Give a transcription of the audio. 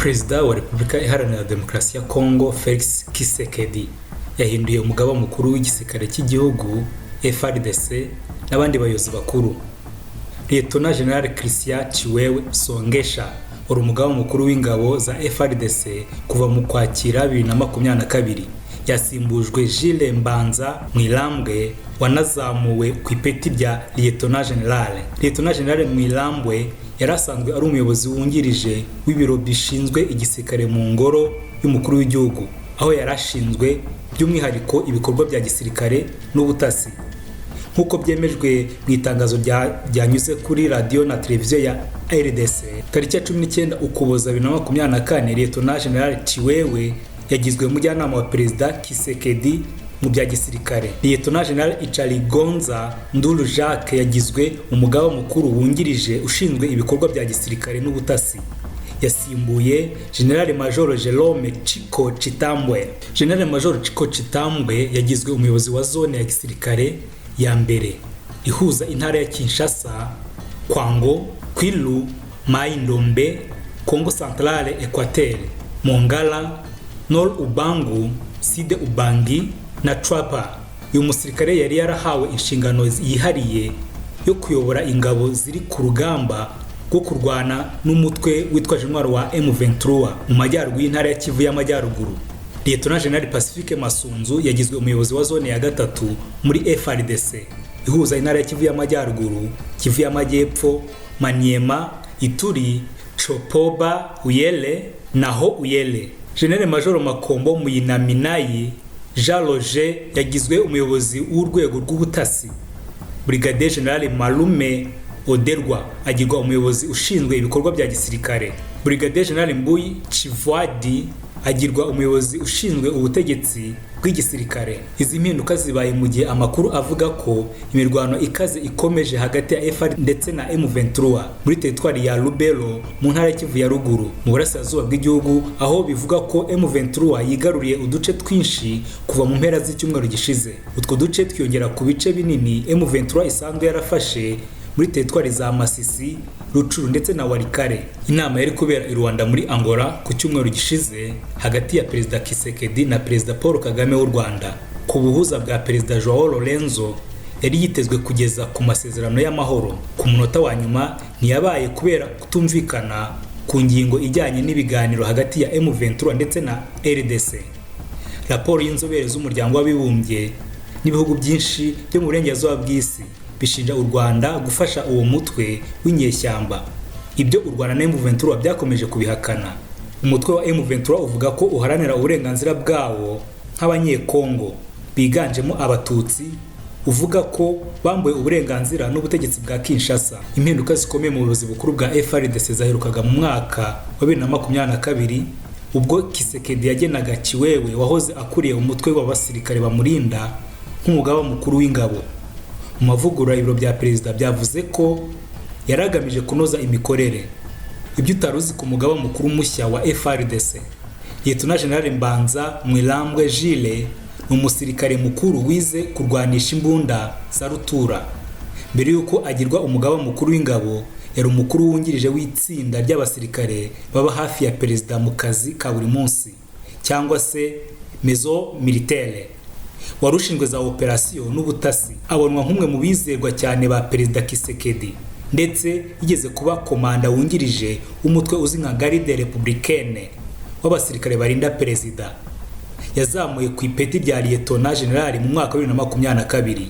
Perezida wa Repubulika Iharanira Demokarasi ya Kongo, Felix Tshisekedi, yahinduye umugaba mukuru w'igisirikare cy'igihugu FARDC n'abandi bayobozi bakuru. Lieutenant General Christian Tshiwewe Songesha wari umugaba mukuru w'ingabo za FARDC kuva mu Kwakira 2022 yasimbujwe Jules Mbanza Mwilambwe wanazamuwe ku ipeti rya Lieutenant General. Lieutenant General Mwilambwe yari asanzwe ari umuyobozi wungirije w'ibiro bishinzwe igisirikare mu ngoro y'umukuru w'igihugu, aho yari ashinzwe by'umwihariko ibikorwa bya gisirikare n'ubutasi, nk'uko byemejwe mu itangazo ryanyuze kuri radiyo na televiziyo ya RDC tariki ya 19 Ukuboza 2024. Lieutenant General Tshiwewe yagizwe umujyanama wa Perezida Tshisekedi mu bya gisirikare. Lieutenant General Itsaragrigonza Ndulu Jacques yagizwe umugaba mukuru wungirije ushinzwe ibikorwa bya gisirikare n'ubutasi, yasimbuye General Major Jerome Chiko Chitambwe. General Major Chiko Chitambwe yagizwe umuyobozi wa zone ya gisirikare ya mbere ihuza intara ya Kinshasa, Kwango, Kwilu, Mai Ndombe, Kongo Centrale, Equateur, Mongala, Nord Ubangu, Sud Ubangi na Tshuapa. Uyu musirikare yari yarahawe inshingano yihariye yo kuyobora ingabo ziri ku rugamba rwo kurwana n'umutwe witwaje intwaro wa M23 mu majyaruguru y'intara ya Kivu y'Amajyaruguru. Lieutenant General Pacifique Masunzu yagizwe umuyobozi wa zone ya gatatu muri FARDC ihuza intara ya Kivu y'Amajyaruguru, Kivu y'Amajyepfo, Maniema, Ituri, Tshopo Bas-Uele na Haut-Uele. General Major Makombo Muyinaminayi Jean Roger yagizwe umuyobozi w'urwego rw'ubutasi. Brigadier General Malume Odelwa agirwa umuyobozi ushinzwe ibikorwa bya gisirikare. Brigadier General Mbuyi Chivuadi agirwa umuyobozi ushinzwe ubutegetsi bw'igisirikare. Izi mpinduka zibaye mu gihe amakuru avuga ko imirwano ikaze ikomeje hagati ya FARDC ndetse na M23 muri teritwari ya Lubero mu ntara ya Kivu ya Ruguru mu burasirazuba bw'igihugu, aho bivuga ko M23 yigaruriye uduce twinshi kuva mu mpera z'icyumweru gishize. Utwo duce twiyongera ku bice binini M23 isanzwe yarafashe muri teritwari za Masisi, Rutshuru ndetse na Walikale. Inama yari kubera i Luanda muri Angola ku cyumweru gishize hagati ya Perezida Tshisekedi na Perezida Paul Kagame w'u Rwanda ku buhuza bwa Perezida Joao Lorenzo yari yitezwe kugeza ku masezerano y'amahoro. Ku munota wa nyuma ntiyabaye kubera kutumvikana ku ngingo ijyanye n'ibiganiro hagati ya M23 ndetse na RDC. Raporo y'inzobere z'Umuryango w'Abibumbye n'ibihugu byinshi byo mu burengerazuba bw'isi bishinja u Rwanda gufasha uwo mutwe w'inyeshyamba, ibyo u Rwanda na M23 byakomeje kubihakana. Umutwe wa M23 uvuga ko uharanira uburenganzira bwawo nk'Abanyekongo biganjemo Abatutsi, uvuga ko bambuwe uburenganzira n'ubutegetsi bwa Kinshasa. Impinduka zikomeye mu buyobozi bukuru bwa FARDC zaherukaga mu mwaka wa 2022, ubwo Tshisekedi yagenaga Tshiwewe wahoze akuriye umutwe w'abasirikare bamurinda nk'umugaba mukuru w'ingabo. Mu mavugurura ibiro bya perezida byavuze ko yari agamije kunoza imikorere. Ibyo utari uzi ku mugaba mukuru mushya wa FARDC: Lieutenant General Mbanza Mwilambwe Jules ni umusirikare mukuru wize kurwanisha imbunda za rutura. Mbere y'uko agirwa umugaba mukuru w'ingabo, yari umukuru wungirije w'itsinda ry'abasirikare baba hafi ya perezida mu kazi ka buri munsi, cyangwa se maison militaire, wari ushinzwe za operasiyo n'ubutasi. Abonwa nk'umwe mu bizerwa cyane ba Perezida Tshisekedi, ndetse yigeze kuba komanda wungirije w'umutwe uzwi nka Garde Républicaine w'abasirikare barinda perezida. Yazamuye ku ipeti rya Lieutenant General mu mwaka wa 2022.